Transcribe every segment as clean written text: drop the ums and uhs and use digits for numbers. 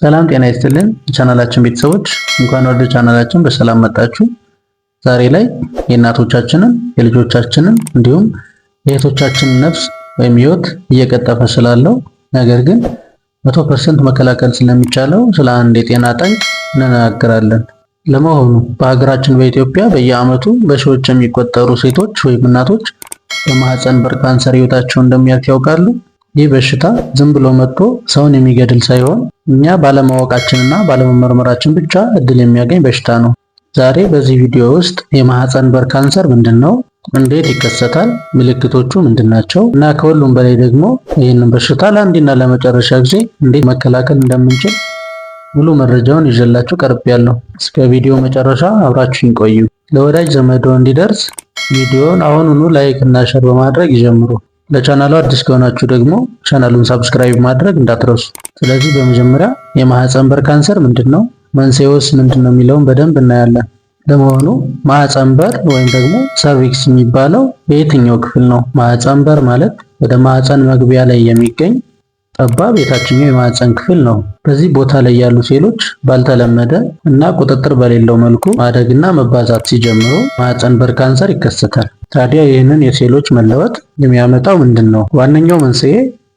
ሰላም ጤና ይስጥልን የቻናላችን ቤተሰቦች፣ እንኳን ወደ ቻናላችን በሰላም መጣችሁ። ዛሬ ላይ የእናቶቻችንን፣ የልጆቻችንን እንዲሁም የእህቶቻችንን ነፍስ ወይም ሕይወት እየቀጠፈ ስላለው ነገር ግን 100% መከላከል ስለሚቻለው ስለ አንድ የጤና ጠንቅ እንነጋገራለን። ለመሆኑ በሀገራችን በኢትዮጵያ በየዓመቱ በሺዎች የሚቆጠሩ ሴቶች ወይም እናቶች በማህፀን በር ካንሰር ሕይወታቸው እንደሚያልፍ ያውቃሉ? ይህ በሽታ ዝም ብሎ መጥቶ ሰውን የሚገድል ሳይሆን እኛ ባለማወቃችንና ባለመመርመራችን ብቻ እድል የሚያገኝ በሽታ ነው። ዛሬ በዚህ ቪዲዮ ውስጥ የማህፀን በር ካንሰር ምንድን ነው፣ እንዴት ይከሰታል፣ ምልክቶቹ ምንድን ናቸው እና ከሁሉም በላይ ደግሞ ይህንን በሽታ ለአንዴና ለመጨረሻ ጊዜ እንዴት መከላከል እንደምንችል ሙሉ መረጃውን ይዤላችሁ ቀርቤያለሁ። እስከ ቪዲዮ መጨረሻ አብራችሁኝ ቆዩ። ለወዳጅ ዘመዶ እንዲደርስ ቪዲዮውን አሁኑኑ like እና share በማድረግ ይጀምሩ። ለቻናሉ አዲስ ከሆናችሁ ደግሞ ቻናሉን subscribe ማድረግ እንዳትረሱ። ስለዚህ በመጀመሪያ የማህፀን በር ካንሰር ምንድን ነው፣ መንስኤውስ ምንድን ነው የሚለውን በደንብ እናያለን። ለመሆኑ ማህፀን በር ወይም ደግሞ cervix የሚባለው በየትኛው ክፍል ነው? ማህፀን በር ማለት ወደ ማህፀን መግቢያ ላይ የሚገኝ ጠባብ የታችኛው የማህፀን ክፍል ነው። በዚህ ቦታ ላይ ያሉ ሴሎች ባልተለመደ እና ቁጥጥር በሌለው መልኩ ማደግና መባዛት ሲጀምሩ ማህፀን በር ካንሰር ይከሰታል። ታዲያ ይህንን የሴሎች መለወጥ የሚያመጣው ምንድን ነው? ዋነኛው መንስኤ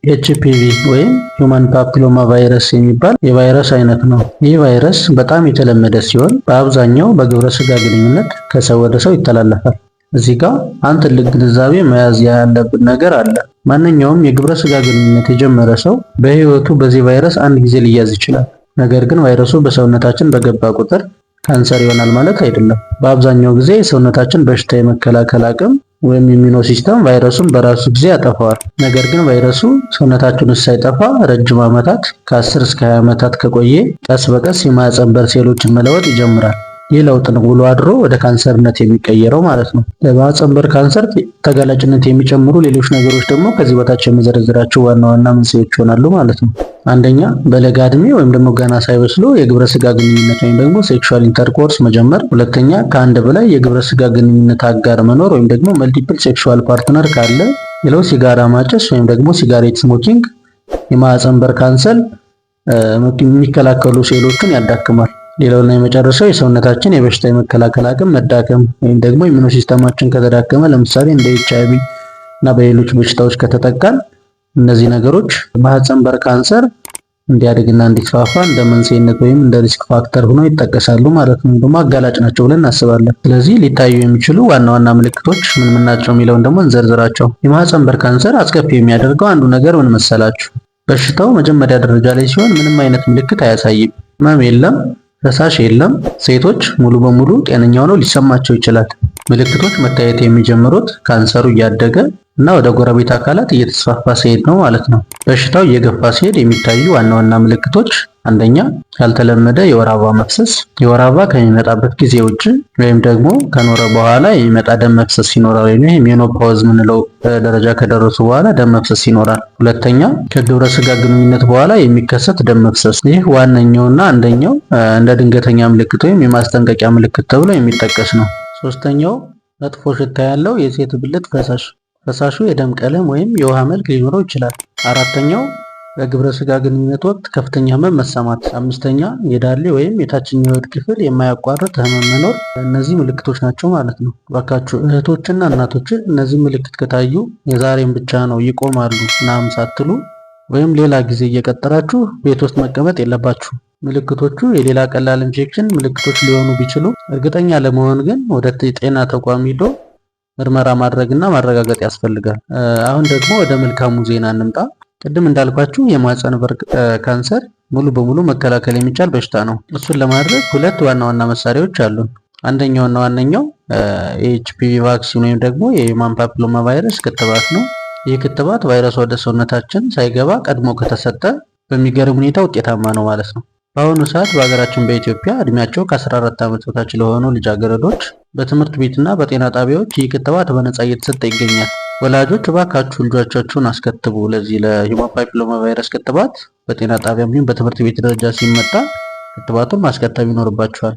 HPV ወይም human papilloma virus የሚባል የቫይረስ አይነት ነው። ይህ ቫይረስ በጣም የተለመደ ሲሆን በአብዛኛው በግብረ ስጋ ግንኙነት ከሰው ወደ ሰው ይተላለፋል። እዚህ ጋር አንድ ትልቅ ግንዛቤ መያዝ ያለብን ነገር አለ። ማንኛውም የግብረ ስጋ ግንኙነት የጀመረ ሰው በህይወቱ በዚህ ቫይረስ አንድ ጊዜ ሊያዝ ይችላል። ነገር ግን ቫይረሱ በሰውነታችን በገባ ቁጥር ካንሰር ይሆናል ማለት አይደለም። በአብዛኛው ጊዜ የሰውነታችን በሽታ የመከላከል አቅም ወይም immune system ቫይረሱን በራሱ ጊዜ ያጠፋዋል። ነገር ግን ቫይረሱ ሰውነታችን ውስጥ ሳይጠፋ ረጅም ዓመታት፣ ከ10 እስከ 20 ዓመታት ከቆየ ቀስ በቀስ የማህፀን በር ሴሎችን መለወጥ ይጀምራል። ይህ ለውጥ ነው ውሎ አድሮ ወደ ካንሰርነት የሚቀየረው ማለት ነው። ለማህፀን በር ካንሰር ተጋላጭነት የሚጨምሩ ሌሎች ነገሮች ደግሞ ከዚህ በታች የምዘረዝራቸው ዋና ዋና መንስኤዎች ይሆናሉ ማለት ነው። አንደኛ፣ በለጋ እድሜ ወይም ደግሞ ገና ሳይበስሉ የግብረ ስጋ ግንኙነት ወይም ደግሞ sexual intercourse መጀመር። ሁለተኛ፣ ከአንድ በላይ የግብረ ስጋ ግንኙነት አጋር መኖር ወይም ደግሞ multiple sexual partner ካለ። ሌላው ሲጋራ ማጨስ ወይም ደግሞ cigarette smoking የማህፀን በር ካንሰር የሚከላከሉ ሴሎችን ያዳክማል። ሌላውና የመጨረሻው የሰውነታችን የበሽታ የመከላከል አቅም መዳከም ወይም ደግሞ immune system ኣችን ከተዳከመ፣ ለምሳሌ እንደ ኤችአይቪ እና በሌሎች በሽታዎች ከተጠቃን፣ እነዚህ ነገሮች ማህፀን በር ካንሰር እንዲያድግና እንዲስፋፋ እንደ መንስኤነት ወይም እንደ risk factor ሆነው ይጠቀሳሉ ማለት ነው። ደግሞ አጋላጭ ናቸው ብለን እናስባለን። ስለዚህ ሊታዩ የሚችሉ ዋና ዋና ምልክቶች ምን ምን ናቸው የሚለውን ደግሞ እንዘርዝራቸው። የማህፀን በር ካንሰር አስከፊ የሚያደርገው አንዱ ነገር ምን መሰላችሁ? በሽታው መጀመሪያ ደረጃ ላይ ሲሆን ምንም አይነት ምልክት አያሳይም። ህመም የለም፣ ፈሳሽ የለም። ሴቶች ሙሉ በሙሉ ጤነኛ ሆነው ሊሰማቸው ይችላል። ምልክቶች መታየት የሚጀምሩት ካንሰሩ እያደገ እና ወደ ጎረቤት አካላት እየተስፋፋ ሲሄድ ነው ማለት ነው። በሽታው እየገፋ ሲሄድ የሚታዩ ዋና ዋና ምልክቶች አንደኛ፣ ያልተለመደ የወር አበባ መፍሰስ፣ የወር አበባ ከሚመጣበት ጊዜ ውጭ ወይም ደግሞ ከኖረ በኋላ የሚመጣ ደም መፍሰስ ይኖራል። ወይም ይሄ menopause የምንለው ደረጃ ከደረሱ በኋላ ደም መፍሰስ ይኖራል። ሁለተኛ፣ ከግብረ ስጋ ግንኙነት በኋላ የሚከሰት ደም መፍሰስ። ይህ ዋነኛውና አንደኛው እንደ ድንገተኛ ምልክት ወይም የማስጠንቀቂያ ምልክት ተብሎ የሚጠቀስ ነው። ሶስተኛው መጥፎ ሽታ ያለው የሴት ብልት ፈሳሽ። ፈሳሹ የደም ቀለም ወይም የውሃ መልክ ሊኖረው ይችላል። አራተኛው በግብረ ስጋ ግንኙነት ወቅት ከፍተኛ ህመም መሰማት። አምስተኛ፣ የዳሌ ወይም የታችኛው የሆድ ክፍል የማያቋርጥ ህመም መኖር። እነዚህ ምልክቶች ናቸው ማለት ነው። እባካችሁ እህቶችና እናቶች፣ እነዚህ ምልክት ከታዩ የዛሬን ብቻ ነው ይቆማሉ ምናምን ሳትሉ ወይም ሌላ ጊዜ እየቀጠራችሁ ቤት ውስጥ መቀመጥ የለባችሁም። ምልክቶቹ የሌላ ቀላል ኢንፌክሽን ምልክቶች ሊሆኑ ቢችሉ እርግጠኛ ለመሆን ግን ወደ ጤና ተቋም ሂዶ ምርመራ ማድረግና ማረጋገጥ ያስፈልጋል። አሁን ደግሞ ወደ መልካሙ ዜና እንምጣ። ቅድም እንዳልኳችሁ የማህፀን በር ካንሰር ሙሉ በሙሉ መከላከል የሚቻል በሽታ ነው። እሱን ለማድረግ ሁለት ዋና ዋና መሳሪያዎች አሉን። አንደኛውና ዋነኛው የ HPV vaccine ወይም ደግሞ የ human papilloma virus ክትባት ነው። ይህ ክትባት ቫይረሱ ወደ ሰውነታችን ሳይገባ ቀድሞ ከተሰጠ በሚገርም ሁኔታ ውጤታማ ነው ማለት ነው። በአሁኑ ሰዓት በሀገራችን በኢትዮጵያ እድሜያቸው ከ14 ዓመት በታች ለሆኑ ልጃገረዶች በትምህርት ቤትና በጤና ጣቢያዎች ይህ ክትባት በነፃ እየተሰጠ ይገኛል። ወላጆች፣ እባካችሁ ልጆቻችሁን አስከትቡ። ለዚህ ለ human papilloma virus ክትባት በጤና ጣቢያም ይሁን በትምህርት ቤት ደረጃ ሲመጣ ክትባቱን ማስከተብ ይኖርባችኋል።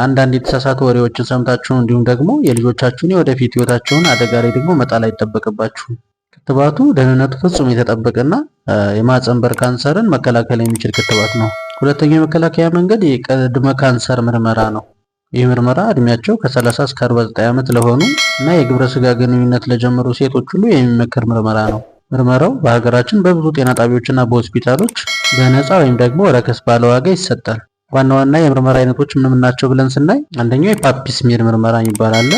አንዳንድ የተሳሳቱ ወሬዎችን ሰምታችሁ እንዲሁም ደግሞ የልጆቻችሁን የወደፊት ህይወታቸውን አደጋ ላይ ደግሞ መጣል አይጠበቅባችሁም። ክትባቱ ደህንነቱ ፍጹም የተጠበቀና የማህፀን በር ካንሰርን መከላከል የሚችል ክትባት ነው። ሁለተኛው የመከላከያ መንገድ የቅድመ ካንሰር ምርመራ ነው። ይህ ምርመራ እድሜያቸው ከ30 እስከ 49 ዓመት ለሆኑ እና የግብረ ስጋ ግንኙነት ለጀመሩ ሴቶች ሁሉ የሚመከር ምርመራ ነው። ምርመራው በሀገራችን በብዙ ጤና ጣቢያዎችና በሆስፒታሎች በነፃ ወይም ደግሞ ረከስ ባለ ዋጋ ይሰጣል። ዋና ዋና የምርመራ አይነቶች ምን ናቸው ብለን ስናይ አንደኛው የ pap smear ምርመራ የሚባል አለ።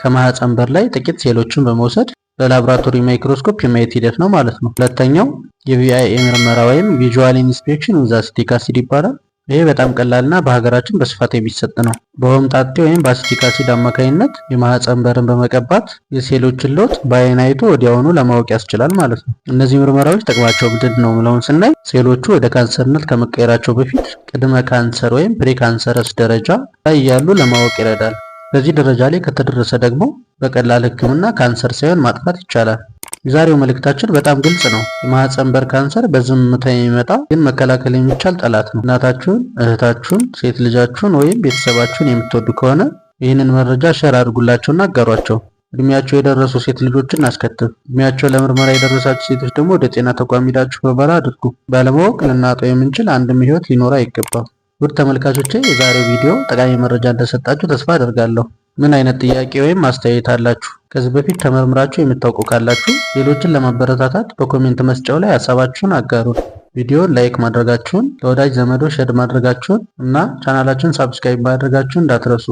ከማህፀን በር ላይ ጥቂት ሴሎችን በመውሰድ በላብራቶሪ ማይክሮስኮፕ የማየት ሂደት ነው ማለት ነው። ሁለተኛው የ VIA ምርመራ ወይም visual inspection with acetic acid ይባላል። ይሄ በጣም ቀላልና በሀገራችን በስፋት የሚሰጥ ነው። በሆምጣጤ ወይም በ acetic acid አማካኝነት የማህፀን በርን በመቀባት የሴሎችን ለውጥ በአይን አይቶ ወዲያውኑ ለማወቅ ያስችላል ማለት ነው። እነዚህ ምርመራዎች ጥቅማቸው ምንድን ነው የሚለውን ስናይ ሴሎቹ ወደ ካንሰርነት ከመቀየራቸው በፊት ቅድመ ካንሰር ወይም precancerous ደረጃ ላይ እያሉ ለማወቅ ይረዳል። በዚህ ደረጃ ላይ ከተደረሰ ደግሞ በቀላል ሕክምና ካንሰር ሳይሆን ማጥፋት ይቻላል። የዛሬው መልእክታችን በጣም ግልጽ ነው። የማህፀን በር ካንሰር በዝምታ የሚመጣ ግን መከላከል የሚቻል ጠላት ነው። እናታችሁን፣ እህታችሁን፣ ሴት ልጃችሁን ወይም ቤተሰባችሁን የምትወዱ ከሆነ ይህንን መረጃ share አድርጉላቸውና አጋሯቸው። እድሜያቸው የደረሱ ሴት ልጆችን አስከትብ። እድሜያቸው ለምርመራ የደረሳችሁ ሴቶች ደግሞ ወደ ጤና ተቋም ሄዳችሁ ምርመራ አድርጉ። ባለማወቅ ልናጣው የምንችል አንድም ህይወት ሊኖር አይገባም። ውድ ተመልካቾቼ፣ የዛሬው ቪዲዮ ጠቃሚ መረጃ እንደሰጣችሁ ተስፋ አደርጋለሁ። ምን አይነት ጥያቄ ወይም አስተያየት አላችሁ? ከዚህ በፊት ተመርምራችሁ የምታውቁ ካላችሁ ሌሎችን ለማበረታታት በ comment መስጫው ላይ ሀሳባችሁን አጋሩን። ቪዲዮን like ማድረጋችሁን፣ ለወዳጅ ዘመዶ share ማድረጋችሁን እና ቻናላችን subscribe ማድረጋችሁን እንዳትረሱ።